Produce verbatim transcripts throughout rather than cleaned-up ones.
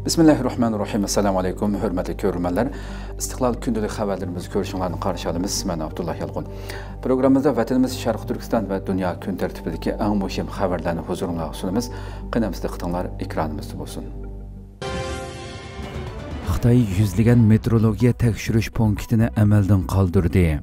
بىسمىللاھىررەھمانىررەھىم. ئەسسالامۇ ئەلەيكۇم، ھۆرمەتلىك كۆرۈرمەنلەر. ئىستىقلال كۈندىلىك خەۋەرلىرىمىزگە كۆرۈشۈڭلارنى قارشى ئالىمىز. مەن ئابدۇللا يالقۇن. پروگراممىمىزدا ۋەتىنىمىز شەرقىي تۈركىستان ۋە دۇنيا كۈن تەرتىپىدىكى ئەڭ مۇھىم خەۋەرلەرنى ھۇزۇرۇڭلارغا سۇنىمىز. قېنى ئەمىسە دىققىتىڭلار ئېكرانىمىزدا بولسۇن. خىتاي يۈزلىگەن مېتېئورولوگىيە تەكشۈرۈش پونكىتىنى ئەمەلدىن قالدۇردى.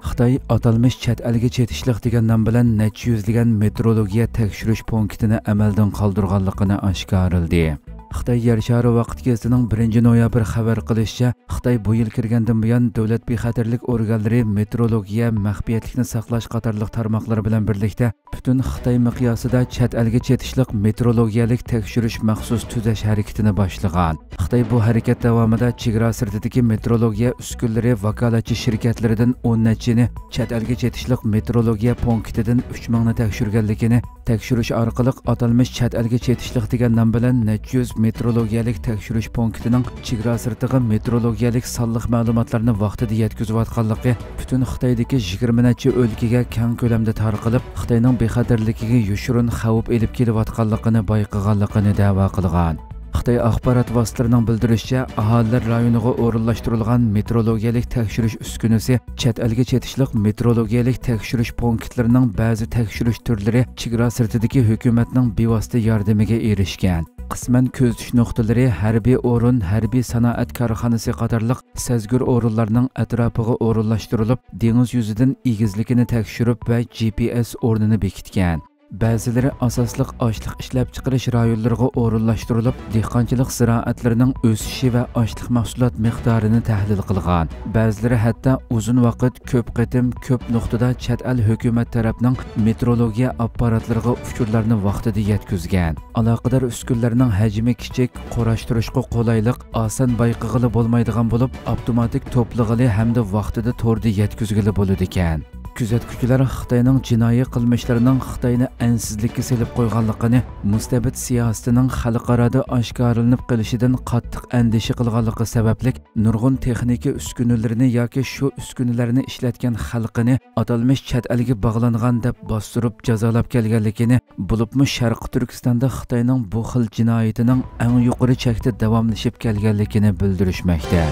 خىتاي ئاتالمىش چەت ئەلگە چېتىشلىق دېگەن نام بىلەن نەچچە يۈزلىگەن مېتېئورولوگىيە تەكشۈرۈش پونكىتىنى ئەمەلدىن قالدۇرغانلىقىنى ئاشكارىلىدى. خىتاي يەر شارى ۋاقىت گېزىتىنىڭ بىرىنچى نويابىر خەۋەر قىلىشىچە، خىتاي بۇ يىل كىرگەندىن بۇيان دۆلەت بىخەتەرلىك ئورگانلىرى مېتېئورولوگىيە، مەخپىيەتلىكنى ساقلاش قاتارلىق تارماقلار بىلەن بىرلىكتە پۈتۈن خىتاي مىقياسىدا چەت ئەلگە چېتىشلىق مېتېئورولوگىيەلىك تەكشۈرۈش مەخسۇس تۈزەش ھەرىكىتىنى باشلىغان. خىتاي بۇ ھەرىكەت داۋامىدا چېگرا سىرتىدىكى مېتېئورولوگىيە ئۈسكۈنىلىرى ۋاكالەتچى شىركەتلىرىدىن ئون نەچچىنى، چەت ئەلگە چېتىشلىق مېتېئورولوگىيە پونكىتىدىن ئۈچ مىڭنى تەكشۈرگەنلىكىنى، تەكشۈرۈش ئارقىلىق ئاتالمىش چەت ئەلگە چېتىشلىق دېگەن نام بىلەن نەچچە يۈز مېتېئورولوگىيەلىك تەكشۈرۈش پونكىتىنىڭ چېگرا سىرتىغا مېتېئورولوگىيەلىك سانلىق مەلۇماتلارنى ۋاقتىدا يەتكۈزۈۋاتقانلىقى، پۈتۈن خىتايدىكى يىگىرمە نەچچە ئۆلكىگە كەڭ كۆلەمدە تارقىلىپ، خىتاينىڭ بىخەتەرلىكىگە يوشۇرۇن خەۋپ ئېلىپ كېلىۋاتقانلىقىنى بايقىغانلىقىنى دەۋا قىلغان. خىتاي ئاخبارات ۋاسىتىلىرىنىڭ بىلدۈرۈشىچە، ئاھالىلەر رايونىغا ئورۇنلاشتۇرۇلغان مېتېئورولوگىيەلىك تەكشۈرۈش ئۈسكۈنىسى، چەت ئەلگە چېتىشلىق مېتېئورولوگىيەلىك تەكشۈرۈش پونكىتلىرىنىڭ بەزى تەكشۈرۈش تۈرلىرى چېگرا سىرتىدىكى ھۆكۈمەتنىڭ بىۋاسىتە ياردىمىگە ئېرىشكەن. قىسمەن كۆزىتىش نۇقتىلىرى، ھەربىي ئورۇن، ھەربىي سانائەت كارخانىسى قاتارلىق سەزگۈر ئورۇنلارنىڭ ئەتراپىغا ئورۇنلاشتۇرۇلۇپ، دېڭىز يۈزىدىن ئېگىزلىكىنى تەكشۈرۈپ ۋە جى پى ئېس ئورنىنى بېكىتكەن. بەزىلىرى ئاساسلىق ئاشلىق ئىشلەپچىقىرىش رايونلىرىغا ئورۇنلاشتۇرۇلۇپ، دېھقانچىلىق زىرائەتلىرىنىڭ ئۆسۈشى ۋە ئاشلىق مەھسۇلات مىقدارىنى تەھلىل قىلغان. بەزىلىرى ھەتتا ئۇزۇن ۋاقىت، كۆپ قېتىم، كۆپ نۇقتىدا چەت ئەل ھۆكۈمەت تەرەپنىڭ مېتېئورولوگىيە ئاپپاراتلىرىغا ئۇچۇرلارنى ۋاقتىدا يەتكۈزگەن. ئالاقىدار ئۈسكۈنىلەرنىڭ ھەجمى كىچىك، قۇراشتۇرۇشقا قولايلىق، ئاسان بايقىغىلى بولمايدىغان بولۇپ، ئاپتوماتىك توپلىغىلى ھەمدە ۋاقتىدا توردا يەتكۈزگىلى بولىدىكەن. كۆزەتكۈچىلەر خىتاينىڭ جىنايى قىلمىشلىرىنىڭ خىتاينى ئەنسىزلىككە سېلىپ قويغانلىقىنى، مۇستەبىت سىياسىتىنىڭ خەلقئارادا ئاشكارىلىنىپ قېلىشىدىن قاتتىق ئەندىشە قىلغانلىقى سەۋەبلىك، نۇرغۇن تېخنىكا ئۈسكۈنىلىرىنى ياكى شۇ ئۈسكۈنىلەرنى ئىشلەتكەن خەلقىنى ئاتالمىش چەت ئەلگە باغلانغان دەپ باستۇرۇپ جازالاپ كەلگەنلىكىنى، بولۇپمۇ شەرقىي تۈركىستاندا خىتاينىڭ بۇ خىل جىنايىتىنىڭ ئەڭ يۇقىرى چەكتە داۋاملىشىپ كەلگەنلىكىنى بىلدۈرۈشمەكتە.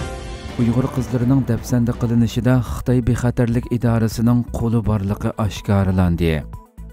ئۇيغۇر قىزلىرىنىڭ دەپسەندە قىلىنىشىدا خىتاي بىخەتەرلىك ئىدارىسىنىڭ قولى بارلىقى ئاشكارىلاندى.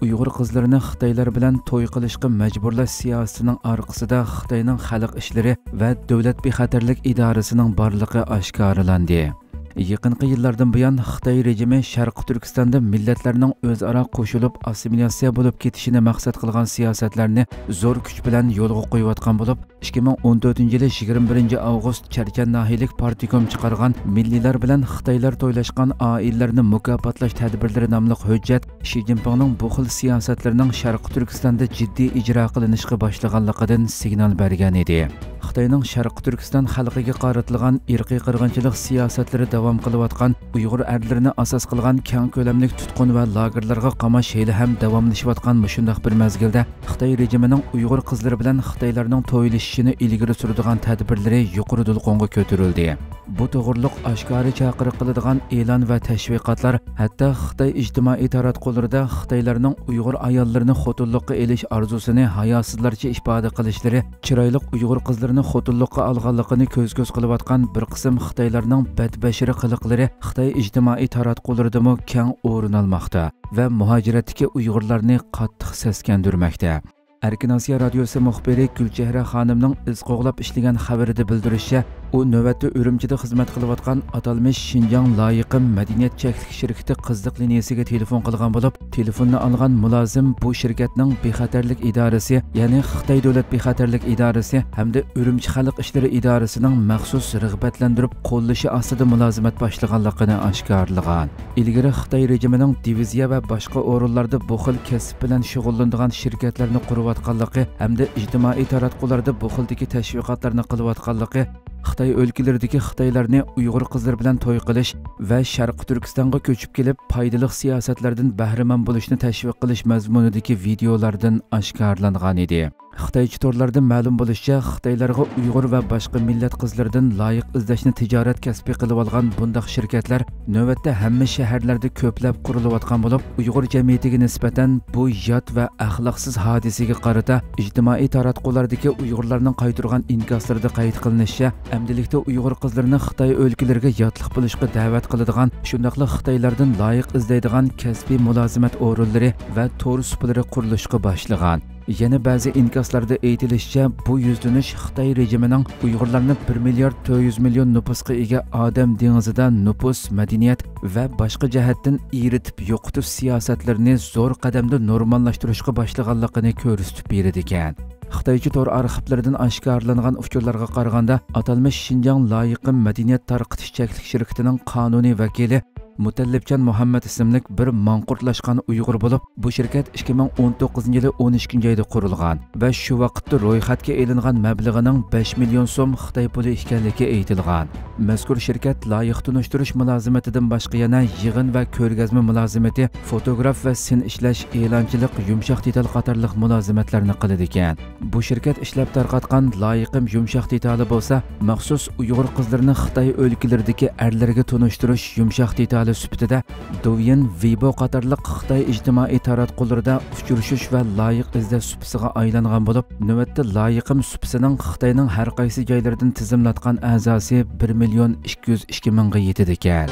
ئۇيغۇر قىزلىرىنى خىتايلار بىلەن توي قىلىشقا مەجبۇرلاش سىياسىتىنىڭ ئارقىسىدا خىتاينىڭ خەلق ئىشلىرى ۋە دۆلەت بىخەتەرلىك ئىدارىسىنىڭ بارلىقى ئاشكارىلاندى. يېقىنقى يىللاردىن بۇيان، خىتاي رېجىمى شەرقىي تۈركىستاندا مىللەتلەرنىڭ ئۆزئارا قوشۇلۇپ، ئاسسىمىلياتسىيە بولۇپ كېتىشىنى مەقسەت قىلغان سىياسەتلەرنى زور كۈچ بىلەن يولغا قويۇۋاتقان بولۇپ، ئىككى مىڭ ئون تۆتىنچى يىلى يىگىرمە بىرىنچى ئاۋغۇست چەرچەن ناھىيەلىك پارتكوم چىقارغان مىللىيلار بىلەن خىتايلار تويلاشقان ئائىلىلەرنى مۇكاپاتلاش تەدبىرلىرى ناملىق ھۆججەت شى جىنپىڭنىڭ بۇ خىل سىياسەتلىرىنىڭ شەرقىي تۈركىستاندا جىددىي ئىجرا قىلىنىشقا باشلىغانلىقىدىن سىگنال بەرگەن ئىدى. خىتاينىڭ شەرقىي تۈركىستان خەلقىگە قارىتىلغان ئىرقىي قىرغىنچىلىق سىياسەتلىرى داۋام قىلىۋاتقان ئۇيغۇر ئەرلىرىنى ئاساس قىلغان كەڭ كۆلەملىك تۇتقۇن ۋە لاگېرلارغا قاماش ھېلىھەم داۋاملىشىۋاتقان مۇشۇنداق بىر مەزگىلدە، خىتاي رېجىمىنىڭ ئۇيغۇر قىزلىرى بىلەن خىتايلارنىڭ تويلىشىشىنى ئىلگىرى سۈرىدىغان تەدبىرلىرى يۇقىرى دولقۇنغا كۆتۈرۈلدى. بۇ توغرۇلۇق ئاشكارا چاقىرىق قىلىدىغان ئېلان ۋە تەشۋىقاتلار ھەتتا خىتاي ئىجتىمائىي تاراتقۇلىرىدا خىتايلارنىڭ ئۇيغۇر ئاياللىرىنى خوتۇنلۇققا ئېلىش ئارزۇسىنى ھاياسىزلارچە ئىپادە قىلىشلىرى، چىرايلىق ئۇيغۇر قىزلىرىنى خوتۇنلۇققا ئالغانلىقىنى كۆز-كۆز قىلىۋاتقان بىر قىسىم خىتايلارنىڭ بەتبەشىرە قىلىقلىرى خىتاي ئىجتىمائىي تاراتقۇلىرىدىمۇ كەڭ ئورۇن ئالماقتا ۋە مۇھاجىرەتتىكى ئۇيغۇرلارنى قاتتىق سەسكەندۈرمەكتە. ئەركىن ئاسىيا رادىيوسى مۇخبىرى گۈلچېھرە خانىمنىڭ ئىز قوغلاپ ئىشلىگەن خەۋىرىدە بىلدۈرۈشىچە، ئۇ نۆۋەتتە ئۈرۈمچىدە خىزمەت قىلىۋاتقان ئاتالمىش شىنجاڭ لايىقىم مەدەنىيەت چەكلىك شىركىتى قىزىق لىنىيەسىگە تېلېفون قىلغان بولۇپ، تېلېفوننى ئالغان مۇلازىم بۇ شىركەتنىڭ بىخەتەرلىك ئىدارىسى، يەنى خىتاي دۆلەت بىخەتەرلىك ئىدارىسى ھەمدە ئۈرۈمچى خەلق ئىشلىرى ئىدارىسىنىڭ مەخسۇس رىغبەتلەندۈرۈپ قوللىشى ئاستىدا مۇلازىمەت باشلىغانلىقىنى ئاشكارىلىغان. ئىلگىرى خىتاي رېجىمىنىڭ دىۋىزىيە ۋە باشقا ئورۇنلاردا بۇ خىل كەسىپ بىلەن شۇغۇللىنىدىغان شىركەتلەرنى قۇرۇۋاتقانلىقى ھەمدە ئىجتىمائىي تاراتقۇلاردا بۇ خىلدىكى تەشۋىقاتلارنى قىلىۋاتقانلىقى، خىتاي ئۆلكىلىرىدىكى خىتايلارنى ئۇيغۇر قىزلىرى بىلەن توي قىلىش ۋە شەرقىي تۈركىستانغا كۆچۈپ كېلىپ، پايدىلىق سىياسەتلەردىن بەھرىمەن بولۇشنى تەشۋىق قىلىش مەزمۇنىدىكى ۋىدېئولاردىن ئاشكارىلانغان ئىدى. خىتايچە تورلاردىن مەلۇم بولۇشىچە، خىتايلارغا ئۇيغۇر ۋە باشقا مىللەت قىزلىرىدىن لايىق ئىزدەشنى تىجارەت كەسپى قىلىۋالغان بۇنداق شىركەتلەر نۆۋەتتە ھەممە شەھەرلەردە كۆپلەپ قۇرۇلۇۋاتقان بولۇپ، ئۇيغۇر جەمئىيىتىگە نىسبەتەن بۇ يات ۋە ئەخلاقسىز ھادىسىگە قارىتا ئىجتىمائىي تاراتقۇلاردا ئۇيغۇرلارنىڭ قايتۇرغان ئىنكاسلىرىدا قەيت قىلىنىشىچە، ئەمدىلىكتە ئۇيغۇر قىزلىرىنى خىتاي ئۆلكىلىرىگە ياتلىق بولۇشقا دەۋەت قىلىدىغان، شۇنداقلا خىتايلاردىن لايىق ئىزدەيدىغان كەسپىي مۇلازىمەت ئورۇنلىرى ۋە تور سۇپىلىرى قۇرۇلۇشقا باشلىغان. يەنە بەزى ئىنكاسلاردا ئېيتىلىشىچە، بۇ يۈزلىنىش خىتاي رېجىمىنىڭ ئۇيغۇرلارنى بىر مىليارد تۆت يۈز مىليون نوپۇسقا ئىگە ئادەم دېڭىزىدا نوپۇس، مەدەنىيەت ۋە باشقا جەھەتتىن ئېرىتىپ يوقىتىش سىياسەتلىرىنى زور قەدەمدە نورماللاشتۇرۇشقا باشلىغانلىقىنى كۆرسىتىپ بېرىدىكەن. خىتايچە تور ئارخىپلىرىدىن ئاشكارىلانغان ئۇچۇرلارغا قارىغاندا، ئاتالمىش شىنجاڭ لايىقىم مەدەنىيەت تارقىتىش چەكلىك شىركىتىنىڭ قانۇنىي ۋەكىلى مۇتەللىپجان مۇھەممەد ئىسىملىك بىر ماڭقۇرتلاشقان ئۇيغۇر بولۇپ، بۇ شىركەت ئىككى مىڭ ئون توققۇزىنچى يىلى ئون ئىككىنچى ئايدا قۇرۇلغان ۋە شۇ ۋاقىتتا رويخەتكە ئېلىنغان مەبلىغىنىڭ بەش مىليون سوم خىتاي پۇلى ئىكەنلىكى ئېيتىلغان. مەزكۇر شىركەت لايىق تونۇشتۇرۇش مۇلازىمىتىدىن باشقا يەنە يىغىن ۋە كۆرگەزمە مۇلازىمىتى، فوتوگراف ۋە سىن ئىشلەش، ئېلانچىلىق، يۇمشاق دېتال قاتارلىق مۇلازىمەتلەرنى قىلىدىكەن. بۇ شىركەت ئىشلەپ تارقاتقان لايىقىم يۇمشاق دېتالى بولسا، مەخسۇس ئۇيغۇر قىزلىرىنى خىتاي ئۆلكىلىرىدىكى ئەرلەرگە تونۇشتۇرۇش يۇمشاق دېتالى سۈپىتىدە دوۋيىن، ۋېيبو قاتارلىق خىتاي ئىجتىمائىي تاراتقۇلىرىدا ئۇچرىشىش ۋە لايىق ئىزدەش سۇپىسىغا ئايلانغان بولۇپ، نۆۋەتتە لايىقىم سۇپىسىنىڭ خىتاينىڭ ھەر قايسى جايلىرىدىن تىزىملاتقان ئەزاسى بىر مىليون ئىككى يۈز ئىككى مىڭغا يېتىدىكەن.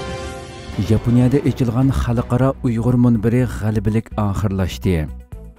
ياپونىيەدە ئېچىلغان خەلقئارا ئۇيغۇر مۇنبىرى غەلىبىلىك ئاخىرلاشتى.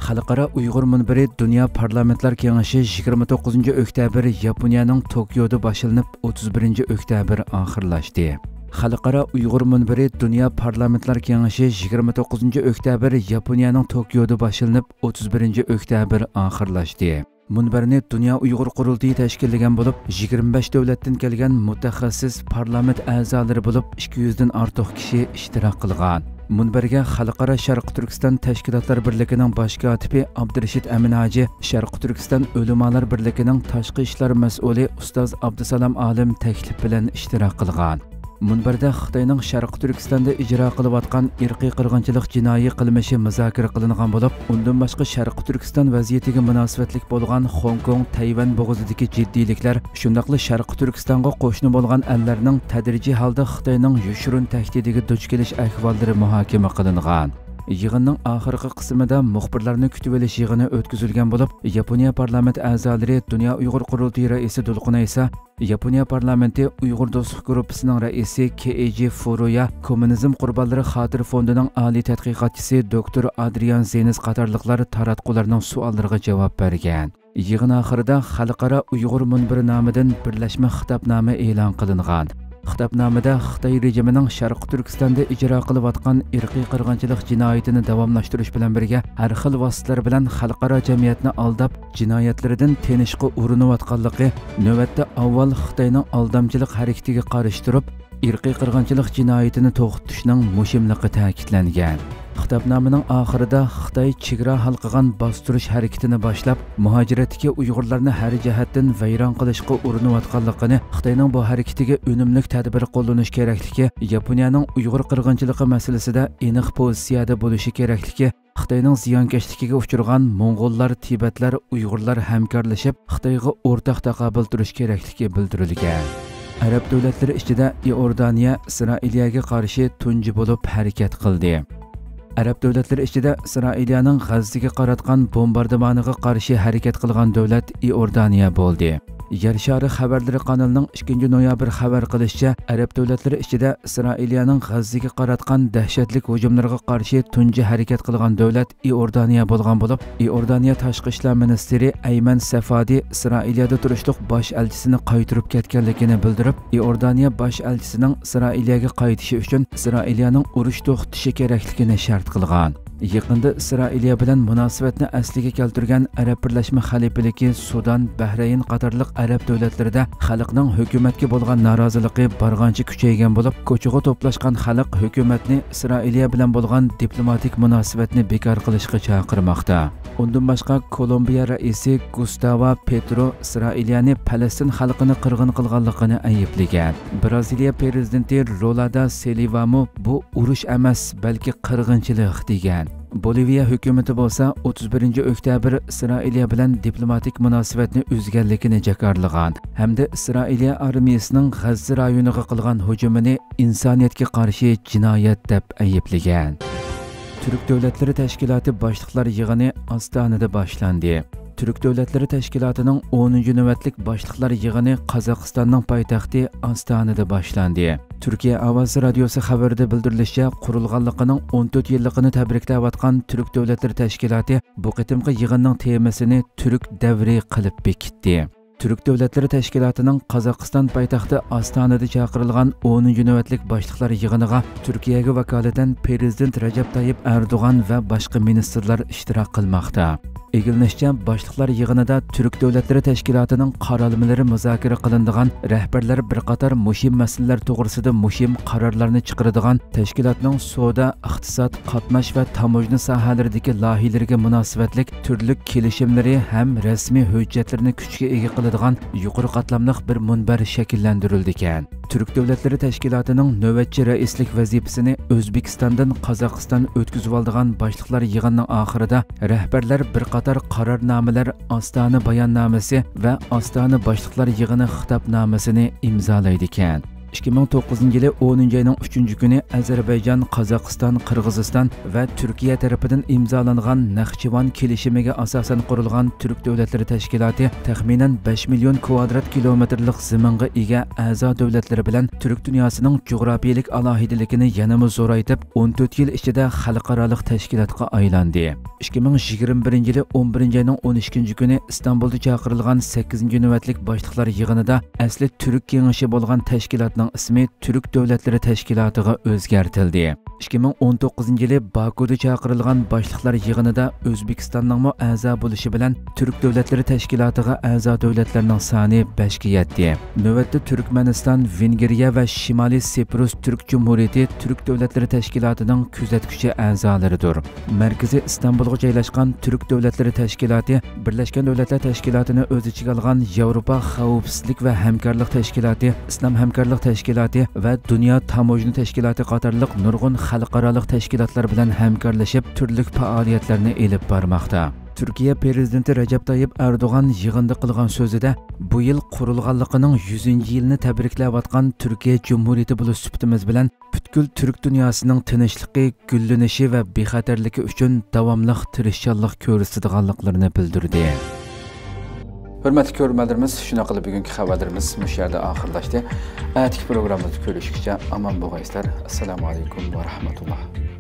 خەلقئارا ئۇيغۇر مۇنبىرى دۇنيا پارلامېنتلار كېڭىشى يىگىرمە توققۇزىنچى ئۆكتەبىر ياپونىيەنىڭ توكيودا باشلىنىپ، ئوتتۇز بىرىنچى ئۆكتەبىر ئاخىرلاشتى. خەلقئارا ئۇيغۇر مۇنبىرى دۇنيا پارلامېنتلار كېڭىشى يىگىرمە توققۇزىنچى ئۆكتەبىر ياپونىيەنىڭ توكيودا باشلىنىپ، ئوتتۇز بىرىنچى ئۆكتەبىر ئاخىرلاشتى. مۇنبەرنى دۇنيا ئۇيغۇر قۇرۇلتىيى تەشكىللىگەن بولۇپ، يىگىرمە بەش دۆلەتتىن كەلگەن مۇتەخەسسىس پارلامېنت ئەزالىرى بولۇپ، ئىككى يۈزدىن ئارتۇق كىشى ئىشتىراك قىلغان. مۇنبەرگە خەلقئارا شەرقىي تۈركىستان تەشكىلاتلار بىرلىكىنىڭ باش كاتىپى ئابدۇرېشىت ئەمىنھاجى، شەرقىي تۈركىستان ئۆلىمالار بىرلىكىنىڭ تاشقى ئىشلار مەسئۇلى ئۇستاز ئابدۇسالام ئالىم تەكلىپ بىلەن ئىشتىراك قىلغان. مۇنبەردە خىتاينىڭ شەرقىي تۈركىستاندا ئىجرا قىلىۋاتقان ئىرقىي قىرغىنچىلىق جىنايى قىلمىشى مۇزاكىرە قىلىنغان بولۇپ، ئۇندىن باشقا شەرقىي تۈركىستان ۋەزىيىتىگە مۇناسىۋەتلىك بولغان خوڭكوڭ، تەيۋەن بوغۇزىدىكى جىددىيلىكلەر، شۇنداقلا شەرقىي تۈركىستانغا قوشنا بولغان ئەللەرنىڭ تەدرىجىي ھالدا خىتاينىڭ يوشۇرۇن تەھدىتىگە دۇچ كېلىش ئەھۋاللىرى مۇھاكىمە قىلىنغان. يىغىننىڭ ئاخىرقى قىسمىدا مۇخبىرلارنى كۈتۈۋېلىش يىغىنى ئۆتكۈزۈلگەن بولۇپ، ياپونىيە پارلامېنت ئەزالىرى، دۇنيا ئۇيغۇر قۇرۇلتىيى رەئىسى دولقۇن ئەيسا، ياپونىيە پارلامېنتى ئۇيغۇر دوستلۇق گۇرۇپپىسىنىڭ رەئىسى كېئېيجى فۇرۇيا، كوممۇنىزم قۇربانلىرى خاتىرە فوندىنىڭ ئالىي تەتقىقاتچىسى دوكتور ئادرىيان زېنز قاتارلىقلار تاراتقۇلارنىڭ سوئاللىرىغا جاۋاب بەرگەن. يىغىن ئاخىرىدا خەلقئارا ئۇيغۇر مۇنبىرى نامىدىن بىرلەشمە خىتابنامە ئېلان قىلىنغان. خىتابنامىدە خىتاي رېجىمىنىڭ شەرقىي تۈركىستاندا ئىجرا قىلىۋاتقان ئىرقىي قىرغىنچىلىق جىنايىتىنى داۋاملاشتۇرۇش بىلەن بىرگە، ھەر خىل ۋاسىتىلەر بىلەن خەلقئارا جەمئىيەتنى ئالداپ، جىنايەتلىرىدىن تىنىشقا ئۇرۇنۇۋاتقانلىقى، نۆۋەتتە ئاۋۋال خىتاينىڭ ئالدامچىلىق ھەرىكىتىگە قارشى تۇرۇپ، ئىرقىي قىرغىنچىلىق جىنايىتىنى توختىتىشنىڭ مۇھىملىقى تەكىتلەنگەن. خىتابنامىنىڭ ئاخىرىدا خىتاي چېگرا ھالقىغان باستۇرۇش ھەرىكىتىنى باشلاپ، مۇھاجىرەتتىكى ئۇيغۇرلارنى ھەر جەھەتتىن ۋەيران قىلىشقا ئۇرۇنۇۋاتقانلىقىنى، خىتاينىڭ بۇ ھەرىكىتىگە ئۈنۈملۈك تەدبىر قوللىنىش كېرەكلىكى، ياپونىيەنىڭ ئۇيغۇر قىرغىنچىلىقى مەسىلىسىدە ئېنىق پوزىتسىيەدە بولۇشى كېرەكلىكى، خىتاينىڭ زىيانكەشلىكىگە ئۇچرىغان موڭغۇللار، تىبەتلەر، ئۇيغۇرلار ھەمكارلىشىپ، خىتايغا ئورتاق تاقابىل تۇرۇش كېرەكلىكى بىلدۈرۈلگەن. ئەرەب دۆلەتلىرى ئىچىدە ئىئوردانىيە ئىسرائىلىيەگە قارشى تۇنجى بولۇپ ھەرىكەت قىلدى. ئەرەب دۆلەتلىرى ئىچىدە ئىسرائىلىيەنىڭ غەززىگە قاراتقان بومباردىمانىغا قارشى ھەرىكەت قىلغان دۆلەت ئىئوردانىيە بولدى. يەر شارى خەۋەرلىرى قانىلىنىڭ ئىككىنچى نويابىر خەۋەر قىلىشىچە، ئەرەب دۆلەتلىرى ئىچىدە ئىسرائىلىيەنىڭ غەززىگە قاراتقان دەھشەتلىك ھۇجۇملىرىغا قارشى تۇنجى ھەرىكەت قىلغان دۆلەت ئىئوردانىيە بولغان بولۇپ، ئىئوردانىيە تاشقى ئىشلار مىنىستىرى ئەيمەن سەفادى ئىسرائىلىيەدە تۇرۇشلۇق باش ئەلچىسىنى قايتۇرۇپ كەتكەنلىكىنى بىلدۈرۈپ، ئىئوردانىيە باش ئەلچىسىنىڭ ئىسرائىلىيەگە قايتىشى ئۈچۈن ئىسرائىلىيەنىڭ ئۇرۇش توختىتىشى كېرەكلىكىنى شەرت قىلغان. يېقىندا ئىسرائىلىيە بىلەن مۇناسىۋەتنى ئەسلىگە كەلتۈرگەن ئەرەب بىرلەشمە خەلىپىلىكى سۇدان، بەھرەين قاتارلىق ئەرەب دۆلەتلىرىدە خەلقنىڭ ھۆكۈمەتكە بولغان نارازىلىقى بارغانچە كۈچەيگەن بولۇپ، كوچىغا توپلاشقان خەلق ھۆكۈمەتنى ئىسرائىلىيە بىلەن بولغان دىپلوماتىك مۇناسىۋەتنى بىكار قىلىشقا چاقىرماقتا. ئۇندىن باشقا، كولومبىيە رەئىسى گۇستاۋا پېترو ئىسرائىلىيەنى پەلەستىن خەلقىنى قىرغىن قىلغانلىقىنى ئەيىبلىگەن. بىرازىلىيە پىرېزىدېنتى لۇلا دا سىلۋامۇ بۇ ئۇرۇش ئەمەس، بەلكى قىرغىنچىلىق، دېگەن. بولىۋىيە ھۆكۈمىتى بولسا ئوتتۇز بىرىنچى ئۆكتەبىر ئىسرائىلىيە بىلەن دىپلوماتىك مۇناسىۋەتنى ئۈزگەنلىكىنى جاكارلىغان ھەمدە ئىسرائىلىيە ئارمىيىسىنىڭ غەززە رايونىغا قىلغان ھۇجۇمىنى ئىنسانىيەتكە قارشى جىنايەت دەپ ئەيىبلىگەن. تۈرك دۆلەتلىرى تەشكىلاتى باشلىقلار يىغىنى ئاستانىدا باشلاندى. تۈرك دۆلەتلىرى تەشكىلاتىنىڭ ئونىنچى نۆۋەتلىك باشلىقلار يىغىنى قازاقىستاننىڭ پايتەختى ئاستانىدا باشلاندى. تۈركىيە ئاۋازى رادىيوسى خەۋىرىدە بىلدۈرۈلۈشىچە، قۇرۇلغانلىقىنىڭ ئون تۆت يىللىقىنى تەبرىكلەۋاتقان تۈرك دۆلەتلىرى تەشكىلاتى بۇ قېتىمقى يىغىننىڭ تېمىسىنى تۈرك دەۋرى قىلىپ بېكىتتى. تۈرك دۆلەتلىرى تەشكىلاتىنىڭ قازاقىستان پايتەختى ئاستانىدا چاقىرىلغان ئونىنچى نۆۋەتلىك باشلىقلار يىغىنىغا تۈركىيەگە ۋاكالىتەن پىرېزىدېنت رەجەپ تايىپ ئەردوغان ۋە باشقا مىنىستىرلار ئىشتىراك قىلماقتا. ئىگىلىنىشىچە، باشلىقلار يىغىنىدا تۈرك دۆلەتلىرى تەشكىلاتىنىڭ قارالمىلىرى مۇزاكىرە قىلىنىدىغان، رەھبەرلەر بىر قاتار مۇھىم مەسىلىلەر توغرىسىدا مۇھىم قارارلارنى چىقىرىدىغان، تەشكىلاتنىڭ سودا، ئىقتىساد، قاتناش ۋە تاموژنا ساھەلىرىدىكى لايىھىلىرىگە مۇناسىۋەتلىك تۈرلۈك كېلىشىملىرى ھەم رەسمىي ھۆججەتلىرىنى كۈچكە ئىگە قىلىدىغان يۇقىرى قاتلاملىق بىر مۇنبەر شەكىللەندۈرۈلىدىكەن. تۈرك دۆلەتلىرى تەشكىلاتىنىڭ نۆۋەتچى رەئىسلىك ۋەزىپىسىنى ئۆزبېكىستاندىن قازاقىستان ئۆتكۈزۈۋالىدىغان باشلىقلار يىغىنىنىڭ ئاخىرىدا رەھبەرلەر بىر قاتار قارارنامىلەر، ئاستانە باياننامىسى ۋە ئاستانە باشلىقلار يىغىنى خىتابنامىسىنى ئىمزالايدىكەن. ئىككى مىڭ توققۇزىنچى يىلى ئونىنچى ئاينىڭ ئۈچىنچى كۈنى ئەزەربەيجان، قازاقىستان، قىرغىزىستان ۋە تۈركىيە تەرىپىدىن ئىمزالانغان نەخچىۋان كېلىشىمىگە ئاساسەن قۇرۇلغان تۈرك دۆلەتلىرى تەشكىلاتى تەخمىنەن بەش مىليون كۋادرات كىلومېتىرلىق زېمىنغا ئىگە ئەزا دۆلەتلىرى بىلەن تۈرك دۇنياسىنىڭ جۇغراپىيىلىك ئالاھىدىلىكىنى يەنىمۇ زورايتىپ، ئون تۆت يىل ئىچىدە خەلقئارالىق تەشكىلاتقا ئايلاندى. ئىككى مىڭ يىگىرمە بىرىنچى يىلى ئون بىرىنچى ئاينىڭ ئون ئىككىنچى كۈنى ئىستانبۇلدا چاقىرىلغان سەككىزىنچى نۆۋەتلىك باشلىقلار يىغىنىدا ئەسلى تۈرك كېڭىشى بولغان تەشكىلاتنىڭ ئىسمى تۈرك دۆلەتلىرى تەشكىلاتىغا ئۆزگەرتىلدى. ئىككى مىڭ ئون توققۇزىنچى يىلى باكۇدا چاقىرىلغان باشلىقلار يىغىنىدا ئۆزبېكىستاننىڭمۇ ئەزا بولۇشى بىلەن تۈرك دۆلەتلىرى تەشكىلاتىغا ئەزا دۆلەتلەرنىڭ سانى بەشكە يەتتى. نۆۋەتتە تۈركمەنىستان، ۋېنگرىيە ۋە شىمالىي سىپرۇس تۈرك جۇمھۇرىيىتى تۈرك دۆلەتلىرى تەشكىلاتىنىڭ كۆزەتكۈچى ئەزالىرىدۇر. مەركىزى ئىستانبۇلغا جايلاشقان تۈرك دۆلەتلىرى تەشكىلاتى بىرلەشكەن دۆلەتلەر تەشكىلاتىنى ئۆز ئىچىگە ئالغان ياۋروپا خەۋپسىزلىك ۋە ھەمكارلىق تەشكىلاتى، ئىسلام ھەمكارلىق تەشكىلاتى ۋە دۇنيا تاموژنا تەشكىلاتى قاتارلىق نۇرغۇن خەلقئارالىق تەشكىلاتلار بىلەن ھەمكارلىشىپ، تۈرلۈك پائالىيەتلەرنى ئېلىپ بارماقتا. تۈركىيە پىرېزىدېنتى رەجەپ تايىپ ئەردوغان يىغىندا قىلغان سۆزىدە، بۇ يىل قۇرۇلغانلىقىنىڭ يۈزىنچى يىلىنى تەبرىكلەۋاتقان تۈركىيە جۇمھۇرىيىتى بولۇش سۈپىتىمىز بىلەن پۈتكۈل تۈرك دۇنياسىنىڭ تىنچلىقى، گۈللىنىشى ۋە بىخەتەرلىكى ئۈچۈن داۋاملىق تىرىشچانلىق كۆرسىتىدىغانلىقلىرىنى بىلدۈردى. ھۆرمەتلىك كۆرۈرمەنلىرىمىز، شۇنداق قىلىپ بۈگۈنكى خەۋەرلىرىمىز مۇشۇ يەردە ئاخىرلاشتى. ئەتىكى پروگراممىمىزدا كۆرۈشكىچە ئامان بولغايسىلەر. ئەسسالامۇ ئەلەيكۇم ۋە رەھمەتۇللا.